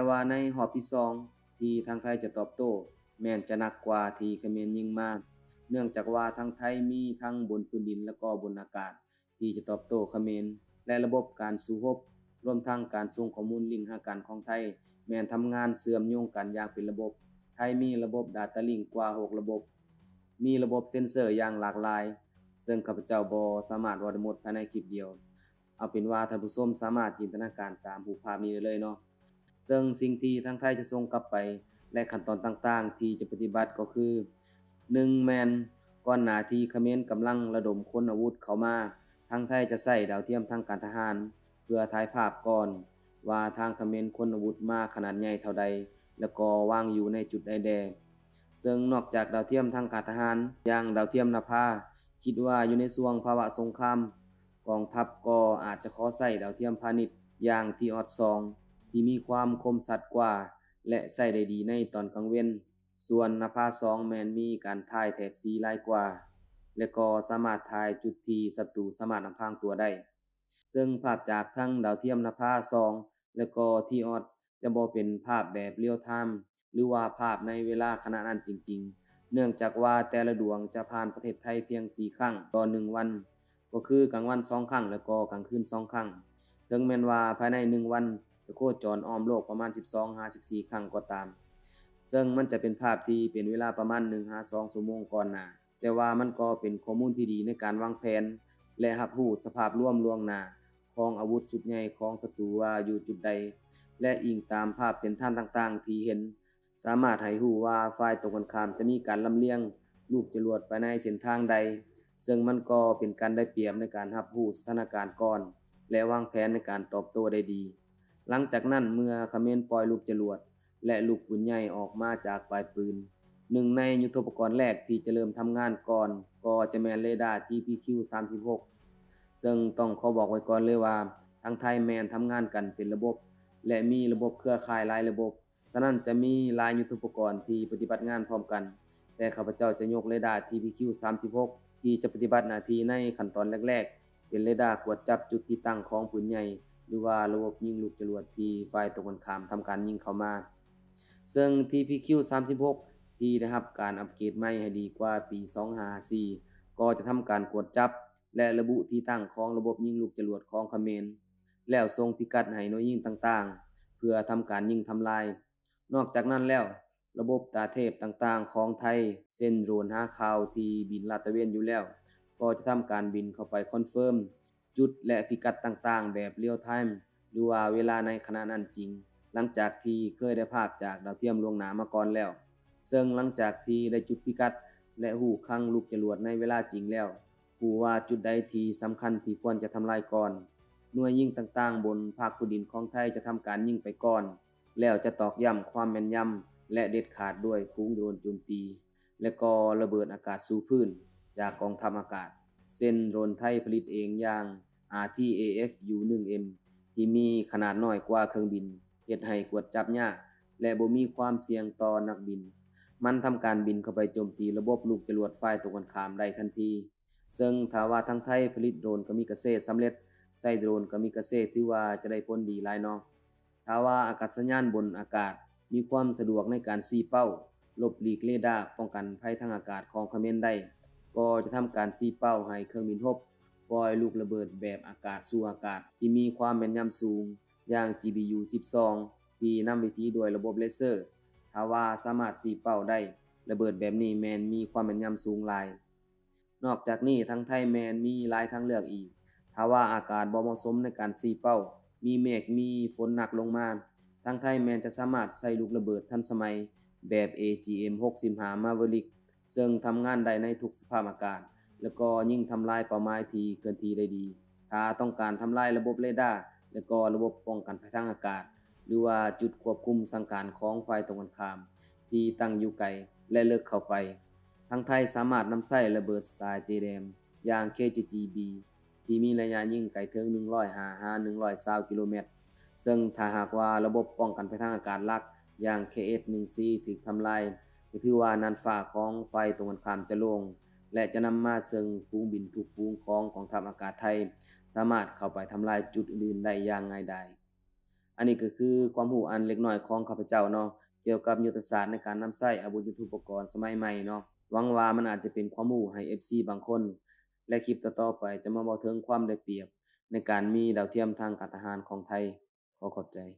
ແຕ່ວ່າໃນຮອບທີສອງທີ່ທາງໄທຈະຕອບໂຕ້ ແມ່ນຈະໜັກກວ່າທີ່ຂະເໝນຍິງມາ, ເນື່ອງຈາກວ່າທາງໄທມີທັງບົນພື້ນດິນ ແລະກໍບົນອາກາດ ທີ່ຈະຕອບໂຕ້ຂະເໝນ ແລະລະບົບການສູ້ຮົບ ລວມທັງການສົ່ງຂໍ້ມູນລິ້ງຫາກັນຂອງໄທ ແມ່ນທຳງານເຊື່ອມໂຍງກັນຢ່າງເປັນລະບົບ. ໄທມີລະບົບ Data Link ກວ່າຫົກລະບົບ, ມີລະບົບເຊັນເຊີຢ່າງຫຼາກຫຼາຍ ເຊິ່ງຂ້າພະເຈົ້າບໍ່ສາມາດເວົ້າໄດ້ໝົດພາຍໃນຄລິບດຽວ. ເອົາເປັນວ່າທ່ານຜູ້ຊົມສາມາດຈິນຕະນາການຕາມຮູບພາບນີ້ໄດ້ເລີຍເນາະ. ເຊິ່ງສິ່ງທີ່ທາງໄທຈະສົ່ງກັບໄປ ແລະຂັ້ນຕອນຕ່າງໆທີ່ຈະປະຕິບັດກໍຄື ໜຶ່ງ ແມ່ນກ່ອນໜ້າທີ່ຂະເໝນກຳລັງລະດົມຂົນອາວຸດເຂົ້າມາ, ທາງໄທຈະໃຊ້ດາວທຽມທາງການທະຫານ ເພື່ອຖ່າຍພາບກ່ອນວ່າທາງຂະເໝນຂົນອາວຸດມາຂະໜາດໃຫຍ່ເທົ່າໃດ ແລະກໍວາງຢູ່ໃນຈຸດໃດແດ່. ເຊິ່ງນອກຈາກດາວທຽມທາງການທະຫານ ຢ່າງດາວທຽມນະພາ ຄິດວ່າຢູ່ໃນຊ່ວງພາວະສົງຄາມ ກອງທັບກໍອາດຈະຂໍໃຊ້ດາວທຽມພານິດຢ່າງ T-ORTH ສອງ ທີ່ມີຄວາມຄົມຊັດກວ່າ ແລະໃຊ້ໄດ້ດີໃນຕອນກາງເວັນ. ສ່ວນນະພາສອງແມ່ນມີການຖ່າຍແຖບສີຫຼາຍກວ່າ ແລະກໍສາມາດຖ່າຍຈຸດທີ່ສັດຕູສາມາດນຳພາງຕົວໄດ້. ເຊິ່ງພາບຈາກທັງດາວທຽມນະພາສອງ ແລະກໍ T-ORTH ຈະບໍ່ເປັນພາບແບບ real time ຫຼືວ່າພາບໃນເວລາຂະນະນັ້ນຈິງໆ ເນື່ອງຈາກວ່າແຕ່ລະດວງຈະຜ່ານປະເທດໄທພຽງສີ່ຄັ້ງຕໍ່ໜຶ່ງວັນ, ກໍຄືກາງວັນສອງຄັ້ງ ແລະກໍກາງຄືນສອງຄັ້ງ. ເຖິງແມ່ນວ່າພາຍໃນໜຶ່ງວັນຈະໂຄຈອນອ້ອມໂລກປະມານສິບສອງຫາສິບສີ່ຄັ້ງກໍຕາມ, ເຊິ່ງມັນຈະເປັນພາບທີ່ເປັນເວລາປະມານໜຶ່ງຫາສອງຊົ່ວໂມງກ່ອນໜ້າ. ແຕ່ວ່າມັນກໍເປັນຂໍ້ມູນທີ່ດີໃນການວາງແຜນ ແລະ ຮັບຮູ້ສະພາບລວມລ່ວງໜ້າຂອງອາວຸດຊຸດໃຫຍ່ຂອງສັດຕູວ່າຢູ່ຈຸດໃດ ແລະ ອີງຕາມພາບເສັ້ນທາງຕ່າງໆທີ່ເຫັນ, ສາມາດໃຫ້ຮູ້ວ່າຝ່າຍຕົງກັນຂ້າມຈະມີການລຳລຽງລູກຈະຫຼວດໄປໃນເສັ້ນທາງໃດ, ເຊິ່ງມັນກໍເປັນການໄດ້ປຽບໃນການຮັບຮູ້ສະຖານະການກ່ອນ ແລະ ວາງແຜນໃນການຕອບໂຕ້ໄດ້ດີ. ຫຼັງຈາກນັ້ນເມື່ອຂະເໝນປ່ອຍລູກຈະຫຼວດ ແລະ ລູກປືນໃຫຍ່ອອກມາຈາກປາຍປືນ. ໜຶ່ງໃນຍຸດໂທປະກອນແລກທີ່ຈະເລີ່ມທຳງານກ່ອນກໍຈະແມ່ນເຣດ້າ ທີພີຄິວ ສາມສິບຫົກ ເຊິ່ງຕ້ອງຂໍບອກໄວ້ກ່ອນເລີຍວ່າ ທາງໄທແມ່ນທຳງານກັນເປັນລະບົບ ແລະ ມີລະບົບເຄືອຂ່າຍຫຼາຍລະບົບ, ສະນັ້ນຈະມີຫຼາຍຍຸດໂທປະກອນທີ່ປະຕິບັດງານພ້ອມກັນ, ແຕ່ຂ້າພະເຈົ້າຈະຍົກເຣດ້າ ທີພີຄິວ ສາມສິບຫົກ ທີ່ຈະປະຕິບັດໜ້າທີ່ໃນຂັ້ນຕອນແລກໆ ເປັນເຣດ້າກວດຈັບຈຸດທີ່ຕັ້ງຂອງປືນໃຫຍ່ ຫຼືວ່າລະບົບຍິງລູກຈະຫຼວດທີ່ຝ່າຍຕົງກັນຂ້າມທຳການຍິງເຂົ້າມາ. ເຊິ່ງ ທີພີຄິວ ສາມສິບຫົກ ທີ່ໄດ້ຮັບການອັບເກຣດໃໝ່ໃຫ້ດີກວ່າປີສອງຫ້າຫ້າສີ່ ກໍຈະທຳການກວດຈັບ ແລະ ລະບຸທີ່ຕັ້ງຂອງລະບົບຍິງລູກຈະຫຼວດຂອງຂະເໝນ ແລ້ວສົ່ງພິກັດໃຫ້ໜ່ວຍຍິງຕ່າງໆ ເພື່ອທຳການຍິງທຳລາຍ. ນອກຈາກນັ້ນແລ້ວ, ລະບົບຕາເທບຕ່າງໆຂອງໄທ ເຊັ່ນໂດຣນຫາຂ່າວທີ່ບິນລາດຕະເວນຢູ່ແລ້ວ ກໍຈະທຳການບິນເຂົ້າໄປຄອນເຟີມຈຸດ ແລະ ພິກັດຕ່າງໆແບບ real time ຫຼືວ່າເວລາໃນຂະນະນັ້ນຈິງ, ຫຼັງຈາກທີ່ເຄີຍໄດ້ພາບຈາກດາວທຽມລ່ວງໜ້າມາກ່ອນແລ້ວ. ເຊິ່ງຫຼັງຈາກທີ່ໄດ້ຈຸດພິກັດ ແລະ ຮູ້ຄັ້ງລູກຈະຫຼວດໃນເວລາຈິງແລ້ວ, ຮູ້ວ່າຈຸດໃດທີ່ສຳຄັນທີ່ຄວນຈະທຳລາຍກ່ອນ, ໜ່ວຍຍິງຕ່າງໆບົນພາກພື້ນດິນຂອງໄທຈະທຳການຍິງໄປກ່ອນ, ແລ້ວຈະຕອກຢ້ຳຄວາມແມ່ນຍຳ ແລະ ເດັດຂາດດ້ວຍຝູງໂດຣນໂຈມຕີ ແລະ ກໍລະເບີດອາກາດສູ້ພື້ນຈາກກອງທັບອາກາດ, ເຊັ່ນໂດຣນໄທຜະລິດເອງຢ່າງ ອາ ທີ ເອ ເອັຟ ຢູ ໜຶ່ງ ເອັມ ທີ່ມີຂະໜາດນ້ອຍກວ່າເຄື່ອງບິນ, ເຮັດໃຫ້ກວດຈັບຍາກ ແລະ ບໍ່ມີຄວາມສ່ຽງຕໍ່ນັກບິນ. ມັນທຳການບິນເຂົ້າໄປໂຈມຕີລະບົບລູກຈະຫຼວດຝ່າຍຕົງກັນຂ້າມໄດ້ທັນທີ. ເຊິ່ງຖ້າວ່າທາງໄທຜະລິດໂດຣນກາມິກາເຊສຳເລັດ, ໃຊ້ໂດຣນກາມິກາເຊຖືວ່າຈະໄດ້ຜົນດີຫຼາຍເນາະ. ຖ້າວ່າອາກາດສະຍານບົນອາກາດມີຄວາມສະດວກໃນການຊີ້ເປົ້າ, ຫຼົບຫຼີກເຣດ້າປ້ອງກັນໄພທາງອາກາດຂອງຂະເໝນໄດ້, ກໍຈະທຳການຊີ້ເປົ້າໃຫ້ເຄື່ອງບິນຮົບປ່ອຍລູກລະເບີດແບບອາກາດສູ່ອາກາດທີ່ມີຄວາມແມ່ນຍຳສູງ ຢ່າງ ຈີບີຢູ ສິບສອງ ທີ່ນຳວິທີດ້ວຍລະບົບເລເຊີ. ຖ້າວ່າສາມາດຊີ້ເປົ້າໄດ້, ລະເບີດແບບນີ້ແມ່ນມີຄວາມແມ່ນຍຳສູງຫຼາຍ. ນອກຈາກນີ້, ທາງໄທແມ່ນມີຫຼາຍທາງເລືອກອີກ. ຖ້າວ່າອາກາດບໍ່ເໝາະສົມໃນການຊີ້ເປົ້າ, ມີເມກ, ມີຝົນໜັກລົງມາ, ທາງໄທແມ່ນຈະສາມາດໃຊ້ລູກລະເບີດທັນສະໄໝແບບ ເອຈີເອັມ ຫົກສິບຫ້າ Maverick ເຊິ່ງທຳງານໄດ້ໃນທຸກສະພາບອາກາດ ແລະ ກໍຍິງທຳລາຍເປົ້າໝາຍທີ່ເຄື່ອນທີ່ໄດ້ດີ. ຖ້າຕ້ອງການທຳລາຍລະບົບເຣດ້າ ແລະ ກໍລະບົບປ້ອງກັນໄພທາງອາກາດ ຫຼືວ່າຈຸດຄວບຄຸມສັ່ງການຂອງຝ່າຍຕົງກັນຂ້າມທີ່ຕັ້ງຢູ່ໄກ ແລະ ເລິກເຂົ້າໄປ, ທາງໄທສາມາດນຳໃຊ້ລະເບີດສະຕາຍເຈແດມ ຢ່າງ ເຄເຈຈີບີ ທີ່ມີໄລຍະຍິງໄກເຖິງໜຶ່ງຮ້ອຍຫ້າຫາໜຶ່ງຮ້ອຍຊາວກິໂລແມັດ, ເຊິ່ງຖ້າຫາກວ່າລະບົບປ້ອງກັນໄພທາງອາກາດຫຼັກ ຢ່າງ ເຄເອັສໜຶ່ງຊີ ຖືກທຳລາຍ, ຈະຖືວ່ານ່ານຟ້າຂອງຝ່າຍຕົງກັນຂ້າມຈະໂລ່ງ ແລະ ຈະນຳມາເຊິ່ງຝູງບິນທຸກຝູງຂອງກອງທັບອາກາດໄທ ສາມາດເຂົ້າໄປທຳລາຍຈຸດອື່ນໆໄດ້ຢ່າງງ່າຍດາຍ. ອັນນີ້ກໍຄືຄວາມຮູ້ອັນເລັກນ້ອຍຂອງຂ້າພະເຈົ້າເນາະ ກ່ຽວກັບຍຸດທະສາດໃນການນຳໃຊ້ອາວຸດຍຸດໂທປະກອນສະໄໝໃໝ່ເນາະ. ຫວັງວ່າມັນອາດຈະເປັນຄວາມຮູ້ໃຫ້ເອັຟຊີບາງຄົນ ແລະ ຄລິບຕໍ່ໆໄປຈະມາເວົ້າເຖິງຄວາມໄດ້ປຽບໃນການມີດາວທຽມທາງການທະຫານຂອງໄທ. ຂໍຂອບໃຈ.